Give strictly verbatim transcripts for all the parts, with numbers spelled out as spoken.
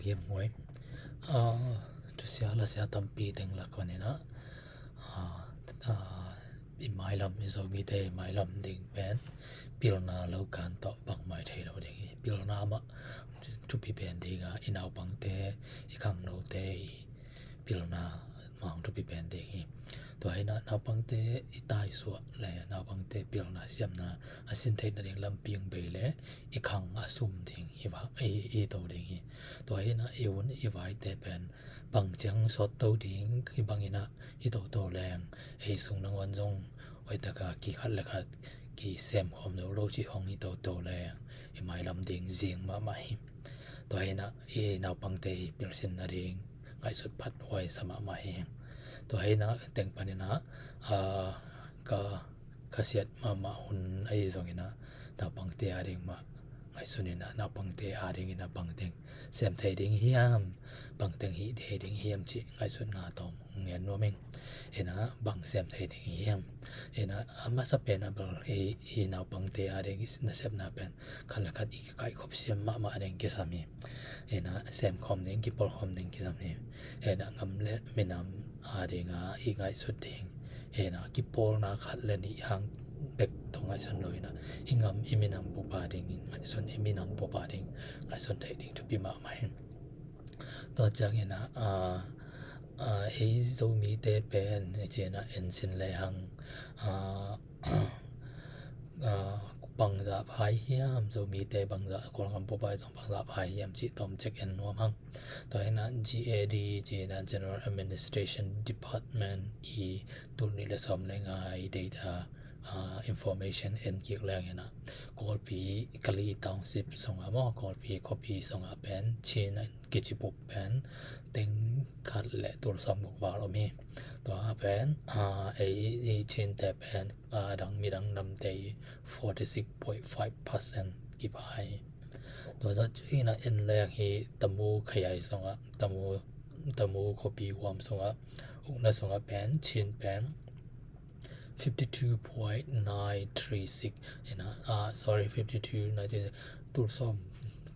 Hiam huai. Ah, thusia lasia tampi teng lak khuan inah, ah, ah, i mailam, i Zomite i mailam ding pen pilna lo kan tawh bangmai thei lo ding hi. Pilna mah thupi pen ding a, i naupangte, i khangnote i pilna mah thupi pen ding hi. Tua hinah naupangte i taisuah le naupangte pilna siamna a sin theihna ding lampi bei le i khang a sum ding hi va, i, i to ding hi. Tua hinah i hun i vaite pen bang ciang sawt to ding hi bang inah hi toto leng ei sung nangawn zong hoih taka kikhat le khat kisem khawm zo lo cih hong hi toto leng i mailam ding zing mahmah hi. Tua hinah i naupangte i pilsinna ding ngaihsut phat huai sa mahmah hi. Tua hinah teng paninah, ah, ka khasiat mahmah hun ahi zonginah naupangte a ding mah ngaihsun inah naupangte a dinginah bangteng sem thei ding hiam, bangteng hih thei ding hiam cih ngaihsutna tawm ngen nuam ing. Inah bang sem thei ding hiam. Inah a masa penah bel i, i naupangte a ding i nasepna pen khat le khat i kikaihkhop siam mahmah ding kisam hi. Inah sem khawm ding, kipawl khawm ding kisam hi. Inah ngam le minam a dinga i ngaihsut ding. Inah kipawlna khat le nih hang bek tawh ngaihsun lo inah i ngam i minam bup a dingin ngaihsun, i minam bup a ding ngaihsun theih ding thupi mahmah hi. Tua cianginah, ah, ah, ei Zomite pen i cinah en sin le hang, ah, ah, bangzah phai hiam, Zomite bangzah, Kawlgam bup a i zong bangzah phai hiam cih tawm cek en nuam hang. Tua hinah G A D cinah General Administration Department i tul nih le sawm le nga i data, ah, information en kik leng inah Kawlpi Kali Township sungah maw, Kawlpi khuapi sungah pen Chin kici bup pen teng khat le tul sawm guk val om hi. Tua pen, ah, ei i Chinte pen, ah, dang midang namte i forty six point five percent kipha hi. Tua zah cu inah en leng hi Tamu Khayai sungah, Tamu, Tamu khuapi huam sungah, ukna sungah pen Chin pen fifty two point nine three six inah, ah, sorry, fifty two nine three six, tul sawm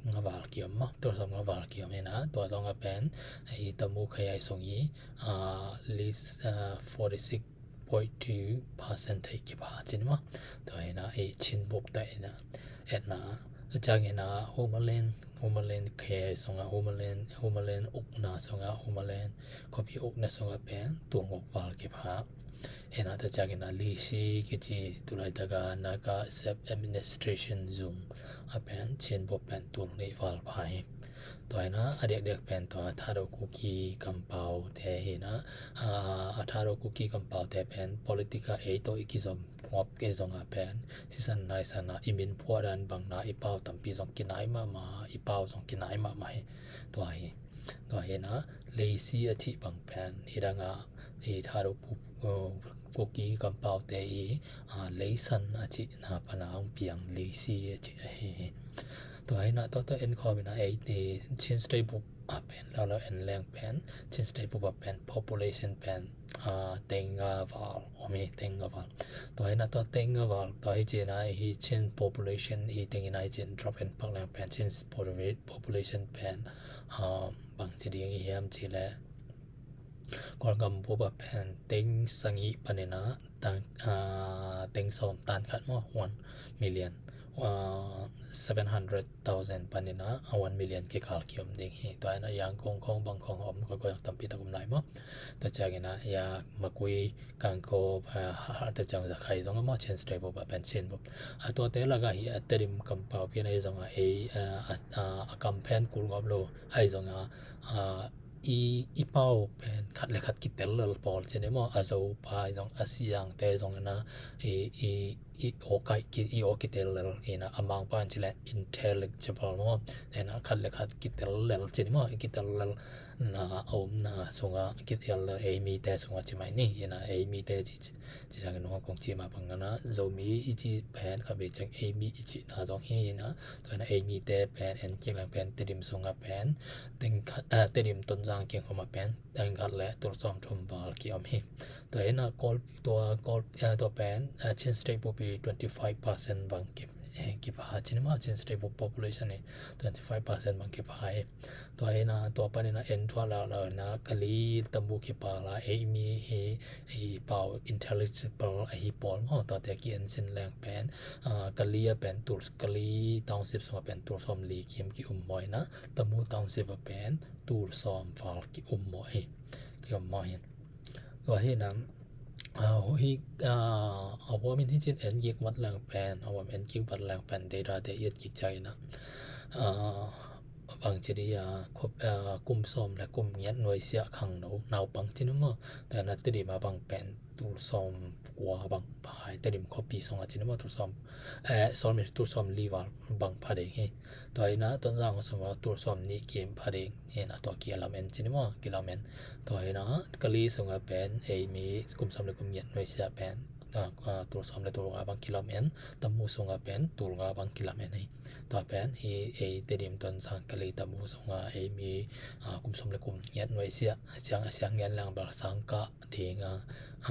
nga val kiom maw, tul sawm nga val kiom inah, tua zongah pen i Tamu Khayai sung i, ah, list, ah, forty six point two percent thei kipha cin maw. Tua inah i Chin bup ta inah etna, a cianginah Homalin, Homalin Khayai sungah, Homalin, Homalin ukna sungah, Homalin khuapi ukna sungah pen tul guk val kipha. Hinah tua cianginah Lisi kici tulaitaka Naga Self Administration Zone a pen Chin bup pen tul nih val pha hi. Tua hinah a diakdiak pen tua Thado Kuki kampaute hinah, a, a Thado Kuki kampaute pen politika ei tawh i kizom ngop kei zongah pen sisan naisanah i min phuahdan bangna i pau tampi zong kinai mahmah, i pau zong kinai mahmah hi. Tua hi. Tua hinah Lisi a cih bang pen hidangah i Thado Kuki kampaute i, a, leisan a cihna pana hong piang Lisi a cih ahi hi. Tua hinah tua tua en khawm inah ei, i Chin State bup a pen lo lo en leng pen Chin State bup a pen population pen, a, teng nga val om hi, teng nga val. Tua hinah tua teng nga val tua hi cinah hi Chin population i teng inah hi cin drop en pak leng pen Chin population pen, a, bang ci ding i hiam ci le Kawlgam bup a pen teng sagih paninah teng, a, teng sawm tan khat maw, one million, a, seven hundred thousand paninah a one million kikal kiom ding hi. Tua inah Yangon khawng bang khawng a om ka koih tampi tak om lai maw. Tua cianginah ya Magway, Gangaw, a, ha, ha, tua ciang Rakhine zong a maw Chin State bup a pen Chin bup. A tuate lakah hi a Tedim kampau pian ahi zongah ei, a, a, a, a kam pen kul ngop lo ahi zongah, a, i, i pau pen khat le khat kitel lel pawl cin i maw, a Zopa i zong, a Siangte zong inah i, i, i aw kaih ki, i aw kitel lel inah a Mangpa in ci le intelligible maw, inah khat le khat kitel lel cin i maw, i kitel lel na a omna sungah kitel lel ei mite sungah ci mai ni, inah ei mite ci, ci, ci ciangin nungah kong ci mah bang inah Zomi i ci pen khat vei ciang ei mi i cihna zong hi inah, tua inah ei mite pen en kik leng pen Tedim sungah pen teng khat, a, Tedim Tonzang kiang khawm ah pen teng khat le tul sawm thum val kiom hi. Tua inah Kawl, tua Kawl, a, tua pen, a, Chin State bup i twenty five percent bang ki, eh, kipha cin mah, cin stable population hi twenty five percent bang kipha hi. Tua hi na, tua panin a en thuah laulau in a Kali Tamu kipal a ei mi hi, ei pau intelligible ahi pawl maw, tuate ki en sin leng pen, ah, Kali a pen tul, Kali township sungah pen tul sawm li kim ki um maw hi na, Tamu township a pen tul sawm val ki um maw hi, ki um maw hi. Tua hi na, ah, hi, ah, a huam in hi cin en kik vat leng pen, a huam en kik vat leng pen data te i et kik ciangin a, ah, bang ci di a, khop, ah, kum sawm le kum ngiat nuaisiah khangno naupang cin maw, tua hi na Tedim a bang pen tul sawm kua bang pha hi, Tedim khuapi sungah cin maw, tul sawm, eh, sawm, tul sawm li val bang pha ding hi. Tua hi na Tonzang sungah tul sawm nih kim pha ding hi na, tua kilam en cin maw, kilam en. Tua hi na Kali sungah pen ei mi kum sawm le kum ngiat nuaisiah pen, ah, ah, tul sawm le tul nga bang kilam en, Tamu sungah pen tul nga bang kilam en hi. Tua pen hi ei Tedim, Tonzang, Kali, Tamu sungah ei mi, ah, kum sawm le kum ngiat nuaisiah, siang, siang ngiat leng bel sang kah ding a,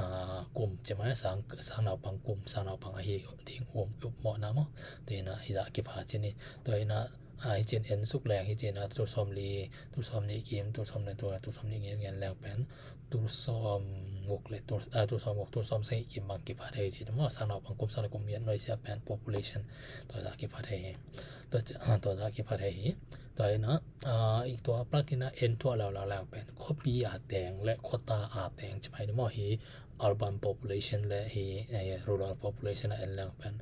ah, kum ci mai, sang, sang naupang kum, sang naupang ahi ding um, um mawh na maw. Tua hi na hi zah kipha cin hi. Tua hi na, ah, hi cin en suk leng hi cin a tul sawm li, tul sawm nih kim, tul sawm le tul, tul sawm nih ngiat ngiat leng pen tul sawm guk le tul, ah, tul sawm guk, tul sawm sagih kim bang kipha thei cin maw, sang naupang kum, sang naupang kum ngiat nuaisiah pen population tua zah kipha thei hi. Tua ci, ah, tua zah kipha thei hi. Tua hi na, ah, i tua plak in a en thuah laulau leng pen khuapi a teng le khuata a teng ci mai ni maw, hi urban population le hi, eh, rural population a en leng pen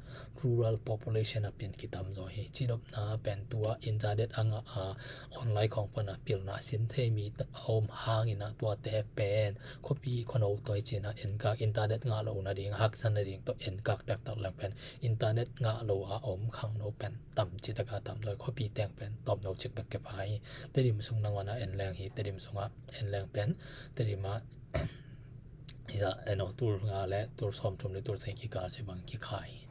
rural population a pen kitam zaw hi. Cidopna pen tua internet a ngah a online khawng pan a pilna sin thei mi ta, a om hangin a tuate pen khuapi khuano tawh hi cin a enkak, internet ngah lo nading, haksa nading tawh enkak taktak leng pen internet ngah lo a om khangno pen tam ci taka tam zaw hi. Khuapi teng pen tawmno cik bek kipha hi. Tedim sung nangawn a en leng hi, Tedim sungah en leng pen Tedim a hi zah, eno, tul nga le tul sawm thum le tul sagih kikal ci bang kikha hi.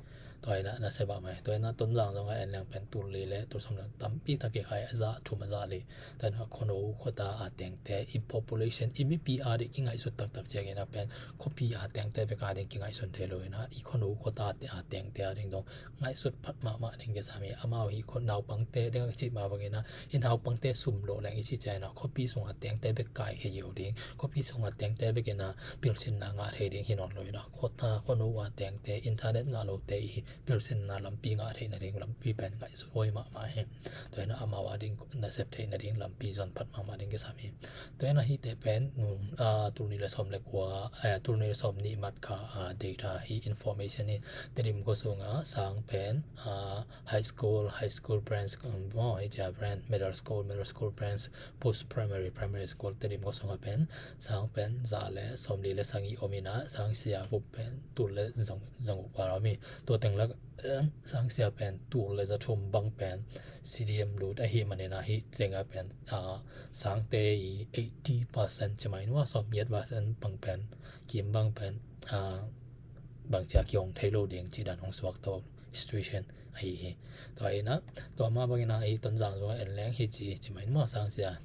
Tua hi na, na se bang mai. Tua hi na Tonzang zong a en leng pen tul li le tul sawm le tampi tak kikha hi, a zah thum a zah li. Tua hi na khuano khuata a tengte, i population, i mipi a ding i ngaihsut taktak ciangin a pen khuapi a tengte bek a ding kingaihsun thei lo hi na, i khuano khuata a tengte a ding zong ngaihsut phat mahmah ding kisam hi. Amau hi khua naupangte ding a kici mah bangin a, i naupangte sum lawh leng i ci ciangin a khuapi sung a tengte bek kai khe yo ding, khuapi sung a tengte bek in a pilsinna ngah thei ding hi nawn lo hi na, khuata khuano a tengte, internet ngah lote i pilsinna lampi ngah theih nading lampi pen ngaihsut huai mahmah hi. Tua hi na amau a ding na sep theih nading lampi zon phat mahmah ding kisam hi. Tua hi na hite pen, ah, tul nih le sawm le kua, eh, tul nih le sawm nih mat kha, ah, data hi, information hi. Tedim khua sungah sang pen, ah, high school, high school branch, um, maw, hi cia branch, middle school, middle school branch, post primary, primary school, Tedim khua sungah pen sang pen za le sawm li le sagih om in a, sang sia bup pen tul le zong, zong uk val om hi. Tua teng le, eh, sang sia pen tul le za thum bang pen C D M lut ahi manin a, hi teng a pen, ah, sangte i eighty percent ci mai nua, sawm giat percent bang pen, kim bang pen, ah, bang cia kihong thei lo ding ci dan hong suak to situation ahi hi. Tua hi na, tua mah bangin a hi Tonzang zong en leng hi ci, ci mai nua sang sia.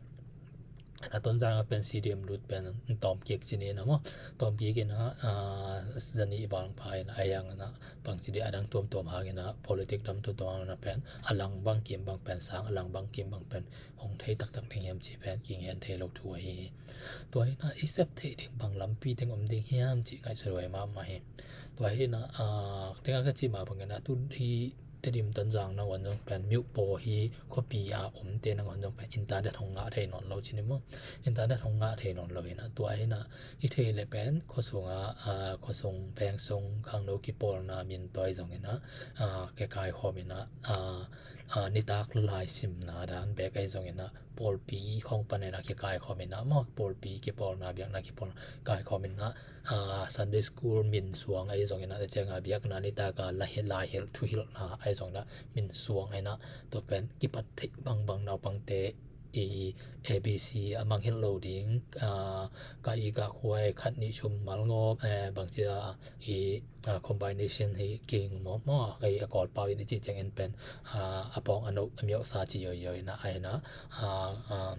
Na Tonzang a pen C D M lut pen tawm kik ci ni na maw. Tawm kik in a, ah, zani bang pha in a yang na bang ci di a dang tuamtuam hangin a politic dam tuamtuam hangin a pen a lang bang kim bang pen sang, a lang bang kim bang pen hong thei taktak ding hiam ci pen kingen thei lo thu ahi hi. Tua hi na i sep theih ding bang lampi teng om ding hiam ci ngaihsut huai mahmah hi. Tua hi na, ah, teng a ka ci mah bangin a tu hi Tedim Tonzang nangawn zong pen myo paw hi khuapi a omte nangawn zong pen internet hong ngah thei nawn lo ci ni maw. Internet hong ngah thei nawn lo hi na, tua hi na i thei le pen khua sungah, ah, khua sung, veng sung, khangno kipawlna min tawi zong hi na, ah, kikaikhawm hi na, ah, ah, nitak lai simna dan bek ahi zong hi na, pawlpi khawng pan hi na kikaikhawm hi na maw, pawlpi kipawlna, biakna kipawlna kaikhawm hi na, ah, Sunday school min suang ahi zong hi na, tua ciang a biakna nitak a lai hilh, lai hilh, thuhilhna ahi zong hi na, min suang ahi na, tua pen kipat theih bangbang naupangte i A B C a mangngilh lo ding, ah, ka i ka khuai khat nih thum malngawm, eh, bang ci a i, ah, combination hi king maw, maw, ei a Kawlpau in i ci ciangin pen, ah, a pawng a no a miauhsa ci yoyo hi na, ahi na, ah, ah,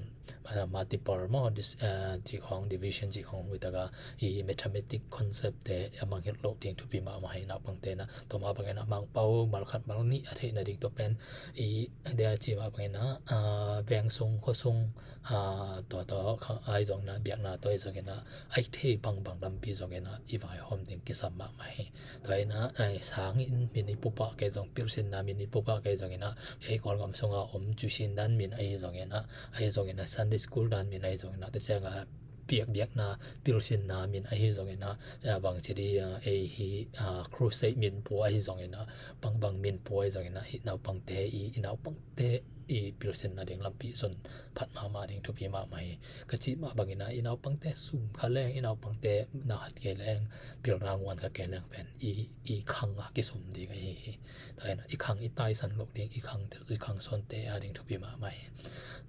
ah, multiple maw, dis-, ah, cih khawng, division cih khawng, hih taka i mathematic concept te a mangngilh loh ding thupi mahmah hi. Naupangte na tua mah bangin a mangpau, malkhat malnih a theih nading tua pen i dia cih mah bangin a, ah, veng sung, khua sung, ah, tua tua kha-, ahi zongin a, biakna tua ahi zongin a, a i thei bangbang lampi zongin a i vaihawm ding kisam mahmah hi. Tua hi na, ai, sangin min i pupah kei zong, pilsinna min i pupah kei zongin a, ei Kawlgam sunga om Tuisindan min ahi zongin a, ahi zongin a, Sunday school dan min ahi zongin a, tua ciang a biak, biakna, pilsinna min ahi zongin a, a, bangci di, a, ei hi, a, crusade min pua ahi zongin a, bangbang min pua ahi zongin a, i naupangte i, i naupangte i pilsinna ding lampi zon phat mahmah ding thupi mahmah hi. Ka cih mah bangin a, i naupangte sum kha leng, i naupangte na khat kei leng, pilna nguan kha kei leng pen i, i khang a kisum ding ahi hi. Tua hi na, i khang i taisan loh ding, i khang, i khang sawnte a ding thupi mahmah hi.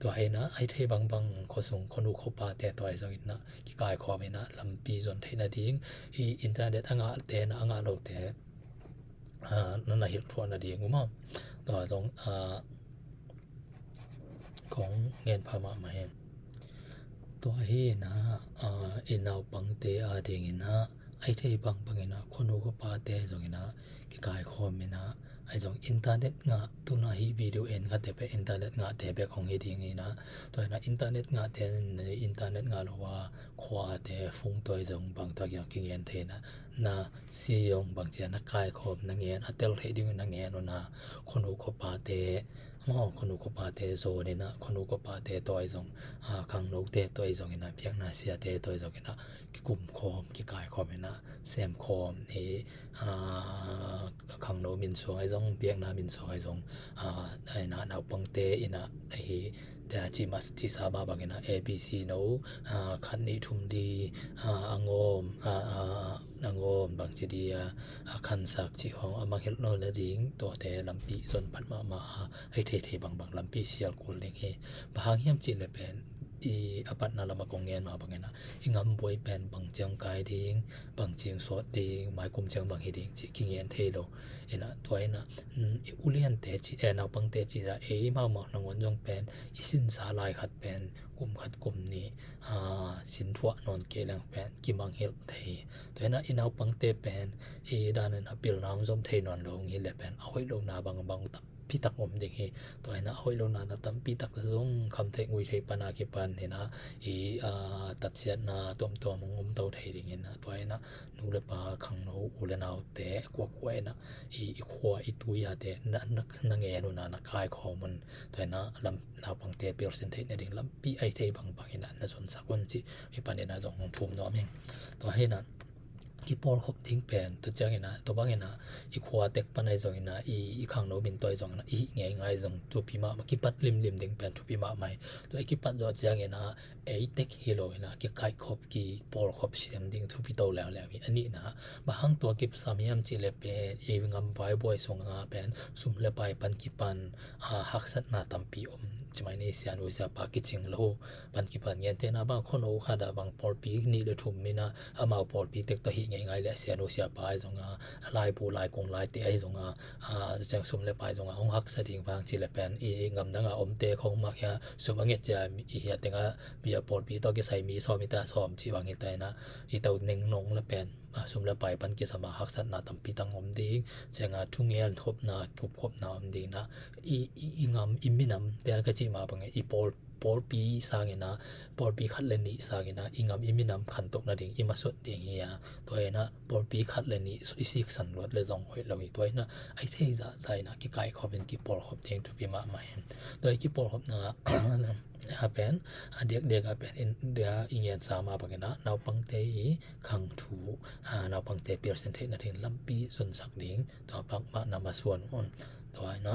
Tua hi na, a i thei bangbang khuasung, khuanu khuapate tua ahi zongin a, kikaikhawm in a, lampi zon theih nading, i internet a ngahte na, a ngah lote, ah, na na hilh thuah nading uh maw. Tua zong, ah, kong ngen pha mahmah hi. Tua hi na, ah, i naupangte a dingin a, a i thei bangbangin a, khuanu khuapate zongin a, kikaikhawm in a, ahi zong internet ngah, tuna hih video en khate pen internet ngahte bek hong hi ding hi na. Tua hi na internet ngahte, internet ngah lo a, khuate phungto ahi zong bang tua kiang kingen thei na, na si zong bang cia na kaikhawm na ngen, a tel theih ding na ngen uh na, khuanu khuapate, maw, khuanu khuapate zon in a, khuanu khuapate tua ahi zong, ah, khangnote tua ahi zongin a, biakna siate tua ahi zongin a, kikum khawm, kikai khawm in a, sem khawm, i, ah, khangno min suang ahi zong, biakna min suang ahi zong, ah, ai na naupangte in a, hi, tia ci mas ci sa mah bangin a, A B C no, ah, khat nih thum li, ah, a ngawm, ah, ah, a ngawm bang ci di a, a khansak cih khawng a mangngilh lo nading, tuate lampi zon phat mahmah a, a i thei thei bangbang lampi sial kul ding hi. Bang hang hiam cih leh pen, i a patna lamah kong ngen mah bangin a, i ngam buai pen bang ciang kai ding, bang ciang sawt ding, maikum ciang bang hi ding cih kingen thei lo. Hi na, tua hi na, mm, i uliante cih, eh, naupangte cih la, ei mahmah nangawn zong pen, i sinsa lai khat pen, kum khat kum nih, ah, sin thuah nawn kei leng pen, kimangngilh thei. Tua hi na, i naupangte pen, i dan in a pilna hong zom thei nawn lo hong hi leh pen, a hoih lohna bangbang tam pitak om ding hi. Tua hi na, a hoih lohna na tampi tak zong kham theih ngui thei pan a kipan hi na, i, ah, tatsiatna tuamtuam hong om to thei ding hi na. Tua hi na, nu le pa, khangno, u le naute kuakua hi na, i, i khua, i tui ate na, na, na ngen un a, na kaikhawm un. Tua hi na, lam, naupangte pilsin theih nading lampi a i thei bangbang hi na, na zonsak un cih, i panin a zong hong thum nuam ing. Tua hi na, kipawlkhop ding pen, tua ciangin a, tua bangin a, i khua tek pan ahi zongin a, i, i khangno min tua ahi zongin a, i hih ngeingai zong thupi mahmah, kipat limlim ding pen thupi mahmah hi. Tua i kipat zawh ciangin a, ei tek hi lo in a, kikaihkhop, kipawlkhop siam ding thupi to leuleu hi. A nihna, bang hang tua kisam hiam cih leh pen, i ngam vaibuai sungah pen, sum le pai pan kipan, a, haksatna tampi om. Ci mai ni, sianu siapa kicing lo pan kipan, gentehna bang khuano khat ah bang pawlpi nih le thum in a, amau pawlpi tek tawh hih ngeingai leh sianu siapa ahi zong a, laibu laikung laite ahi zong a, a, ciang sum le pai zong a hong haksa ding bang cih leh pen, i, i ngam dang a omte khong mah hiam, sum a nget cia i hia teng a, mi a pawlpi tawh kisai mi sawm hi ta, sawm cih bang hi ta in a, i to ning nong leh pen, a, sum le pai pan kisam a haksatna tampi tang om ding, ciang a thungen khopna, kup khopna om ding na, i, i, i ngam, i minam, te a ka cih mah bang i pawl, pawlpi sangin a, pawlpi khat le nih sangin a, i ngam i minam khantoh nading, i masuat ding hi a, tua in a, pawlpi khat le nih i siksan luat leh zong hoih lo hi, tua in a, a i thei zahzah in a, kikaikhop in kipawlkhop ding thupi mahmah hi. Tua i kipawlkhopna a pen, a diakdiak a pen, in, dia i ngensa mah bangin a, naupangte i khang thu, a, naupangte pilsin theih nading lampi zonsak ding, tua bangmah na masuan un. Tua in a,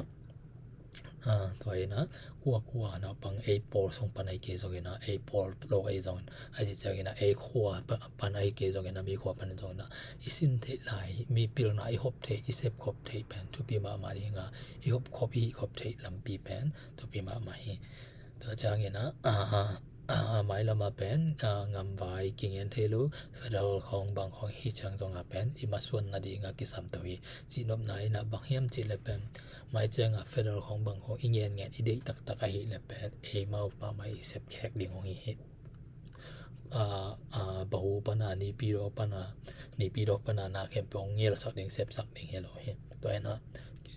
a, tua in a, kuakua naupang ei pawl sung pan ahi kei zongin a, ei pawl lo ahi zongin a, a ci ciangin a, ei khua pa-, pan ahi kei zongin a, mi khua pan zongin a, i sin theih lai, mi pilna i hop theih, i sepkhop theih pen thupi mahmah ding a, i hopkhop, i hihkhop theih lampi pen thupi mahmah hi. Tua ciangin a, a, a, mailam a pen, a, ngamvai kingen thei lo, federal khawng bang khawng hi ciang zong a pen i masuan nading a kisam to hi. Cihnopna in a bang hiam cih le pen mai ciang a federal khawng bang khawng i ngen ngen i deih taktak ahih le pen eimau mahmah i sep khek ding hong hi hi. A, a, Bahu pana, Naypyidaw pana, Naypyidaw pana na khempeuh hong ngelsak ding, sepsak ding hi lo hi. Tua hi na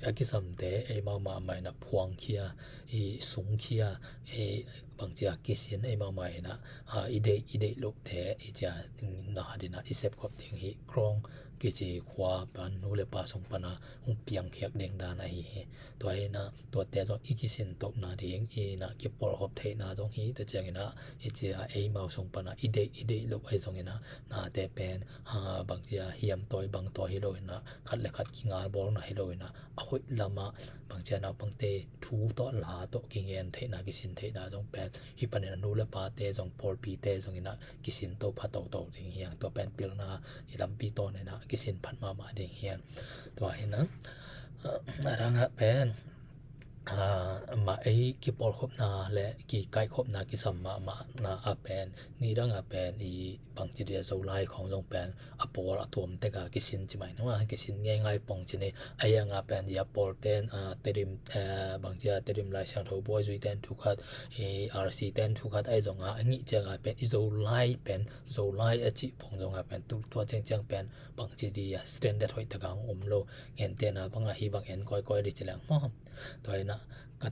a kisamte eimau mahmah in a phuangkhia, i sungkhia, i bangcia kisin eimau mahmah in a, a, i deih, i deih lohte i cia na ding a i sepkhop ding hi. Krawng kici khua pan nu le pa sung pana hong piangkhiak ding dan ahi hi. Tua hi na tuate zong i kisin tohna ding i na kipawlkhop theihna zong hi. Tua ciangin a i cia eimau sung pana i deih, i deih loh ahi zongin a nate pen, a, bangcia hiamtawi bangtawi hi lo in a, khat le khat kingalbawlna hi lo in a, a hoih lamah bangcia naupangte thu tawh la tawh kingen theihna, kisin theihna zong pen hih panin a nu le pate zong, pawlpite zongin a kisin to pha toto ding hi hang. Tua pen pilna i lampi tawn in a kisin phat mahmah ding hi hang. Tua hi na, a, a dang ah pen, a, mah ei kipawlkhopna le kikaihkhopna kisam mahmahna a pen, nidang a pen i bangci dia Zolai khawng zong pen a pawl a tuam tek a kisin ci mai nung a, kisin ngeingai pong ci ni. A hiang a pen i a pawl ten, a, Tedim, a, bangci a Tedim Lai Siangtho buai zui ten thukhat, i R C ten thukhat ahi zong a, a ngih ciang a pen i Zolai pen, Zolai a cih pong zong a pen tu, tua ciangciang pen bangci dia standard hoih tak a hong om lo. Ngentehna bang a hi bang en kawikawi di ci leng maw. Tua hi na ka,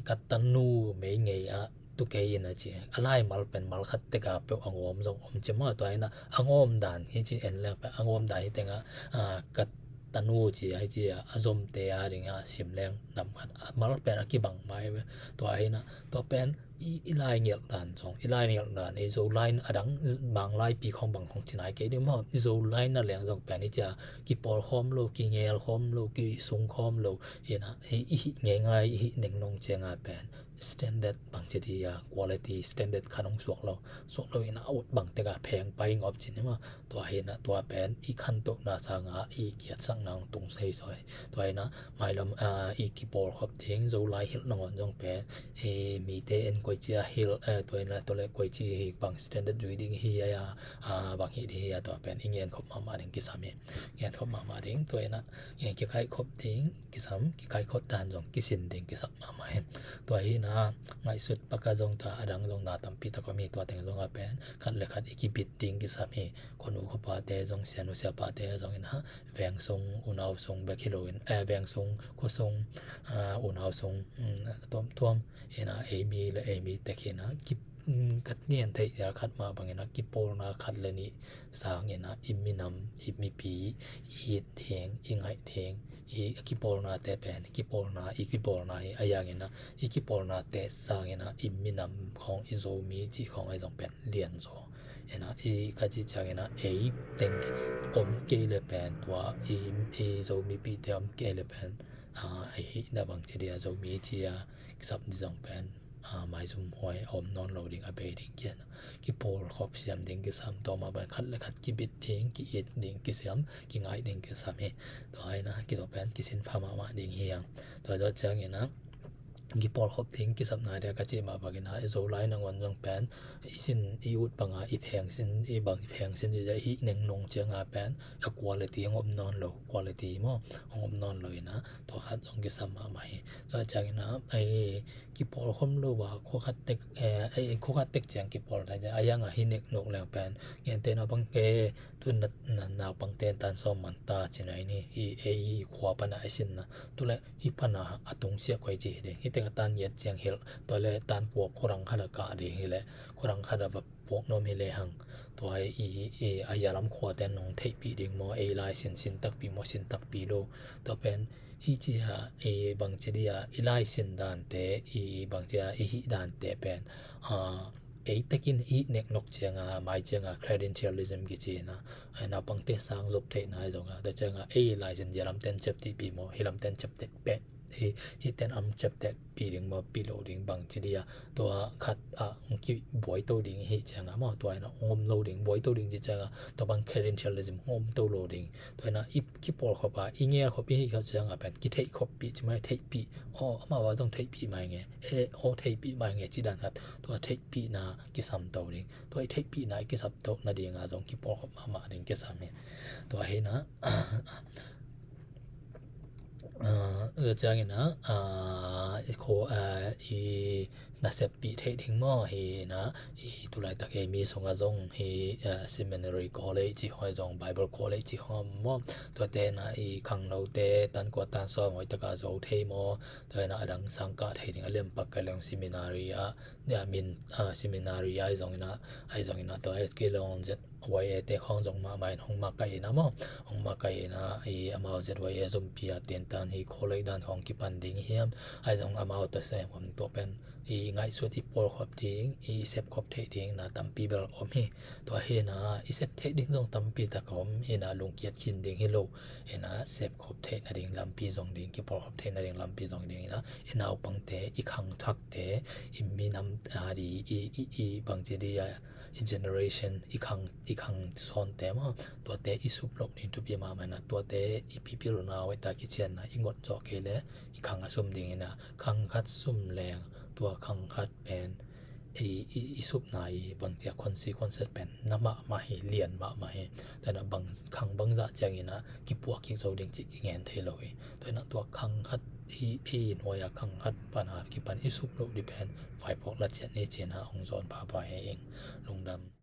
ka tanu mei ngei a tu kei in a ci. A laimal pen mal khat tek a peuh a ngawm zong om ci maw. Tua hi na a ngawm dan hi ci en leng pen a ngawm dan hi teng a, a, ka tanu ci a hi ci a, a zomte a ding a sim leng nam khat a mal pen a kibang mai ve. Tua hi na tua pen i, i lai ngelh dan zong, i lai ngelh dan, i Zolai a dang, Manglai pi khawng bang khawng ci nai kei ding maw. I Zolai na leng zong pen i cia kipawlkhawm lo, kingelkhawm lo, kisungkhawm lo hi na, i, i hih ngeingai, i hih nengnong ciang a pen standard bangci dia quality standard khat hong suak lo, suak lo in a ut bang tek a pheng pai ngawp ci ni maw. Tua hi na tua pen i khantohna sang a i kiatsakna hong tung seisawi. Tua hi na mailam, a, i kipawlkhop ding, Zolai hilh nangawn zong pen, e, mite en koici a hilh, e, tua hi na tua le koici hi bang standard zui ding hi a, a, bang hi ding hi a, tua pen i ngenkhop mahmah ding kisam hi. Ngenkhop mahmah ding, tua hi na, e, kikaihkhop ding kisam, kikaihkhop dan zong kisin ding kisam mahmah hi. Tua hi na ngaihsut pak a zong ta a dang zong na tampi tak om hi, tua teng zong a pen khat le khat i kibit ding kisam hi. Khuanu khuapate zong, sianu siapate zong in a, veng sung, unau sung bek hi lo in, e, veng sung, khua sung, a, unau sung, um, tuamtuam in a, ei mi le ei mi tek hi na, ki, um, ka ngen theih zel khat mah bangin a, kipawlna khat le nih sangin a, i minam, i mipi, i it ding, i ngaih ding, i kipawlnate pen, kipawlna, i kipawlna hi a, a hiangin a, i kipawlnate sangin a, i minam khawng, i Zomi cih khawng ahi zong pen lianzaw. Ena, i ka ci ciangin a, ei teng om kei le pen tua, i, i Zomipihte om kei le pen, a, ei hih na bang ci dia Zomi ci a, kisap di zong pen, a, maizum huai a om nawn lo ding a bei ding kian. Kipawlkhop siam ding kisam, tua mah bang khat le khat kibit ding, ki-it ding kisam, kingaih ding kisam hi. Tua hi na, kito pen kisin pha mahmah ding hi hang. Tua zawh ciangin a, kipawlkhop ding kisapna dia ka cih mah bangin a, i Zolai nangawn zong pen, i sin, i ut banga, i pheng sin, i bang i pheng sin, i hih nengnong cianga pen, a quality hong om nawn lo, quality maw, hong om nawn lo in a, tua khat zong kisam mahmah hi. Tua ciangin a, ei, kipawlkhop lo a, khua khat tek, eh, ei, khua khat tek ciang kipawl ta ciang, a hiang a hi nek nok leng pen, ngente na bang ke, tu na, na, naupangte tan sawm man ta ci nai ni, i, ei, i khua pana a sinna, tu le, hih pana a tungsiah koi ci hi ding. Hih teng a tan ngiat ciang hilh, tua le tan kua khuarang khat a kah ding hi le, khuarang khat a va puak nuam hi le hang. Tua i, i, a yalam khuate nong theihpih ding maw, ei lai sin, sin takpi maw, sin takpi lo. Tua pen, hih ci a, i bang ci dia, i lai sin dante, i bang ci a, i hih dante pen, a, ei tekin i nek nok cianga, mai cianga, credentialism kici na, a, naupangte sang zop theihna zong a, tua cianga, ei lai sin yalam ten cep tihpi maw, hih lam ten cep tih peh, hih ten am ciapteh pih ding maw, pih lo ding bang ci dia, tua khat ah kibuai to ding hi cianga maw, tua ina hong om lo ding, buai to ding ci cianga tua bang credentialism hong om to lo ding. Tua ina i kipawlkhop a i ngelkhop i hih khop cianga pen kitheihkhop pih ci mai, theihpih, aw amau a zong theihpih mai nge, e aw theihpih mai nge ci dan khat, tua theihpihna kisam to ding. Tua i theihpihna i kisam to nadinga zong kipawlkhop mahmah ding kisam hi. Tua hina tua ciangina i kho i naseppih theih ding maw, hina i tulaitak ei mi sunga zong hi seminary college ci hoi zong Bible college ci hoi maw, tuate na i khangnote tankua tansawm hoitaka zo thei maw, tuate na adang sangkah thei ding a liampak ka leng seminary ah min seminary ai zongina, ai zongina tua ai kilong zet Y A te khawng zong mahmah in hong makaih ina maw, hong makaih ina i amau Z Y A zumpi a tentan hi khualei dan khawng kipan ding hiam, ai zong amau tua sem khawm tua pen i ngaihsut i pawlkhop ding i sepkhop theih ding na tampi bel om hi. Tua hina i sep theih ding zong tampi tak om hina lungkiat khin ding hi lo. Ina sepkhop theih nading lampi zong ding, kipawlkhop theih nading lampi zong ding ina i naupangte, i khangthakte, i minam a di i, i, i bangci di a i generation i khang i khang sawnte maw, tuate i sup loh ni thupi mahmah ina tuate i pipilna hoita kicianna i ngot zawh kei le i khang a sum ding ina khang khat sum leng tua khang khat pen i, i, i supna i bangcia consequences pen na mahmah hi, lian mahmah hi. Tua ina bang khang bangzah ciangina kipuah kik zo ding cih i ngen thei lo hi. Tua ina tua khang khat i, i nuai a khang khat pana kipan i sup loh di pen vaipuak la ciat ni cina hong zawn papa hi ing. Lungdam.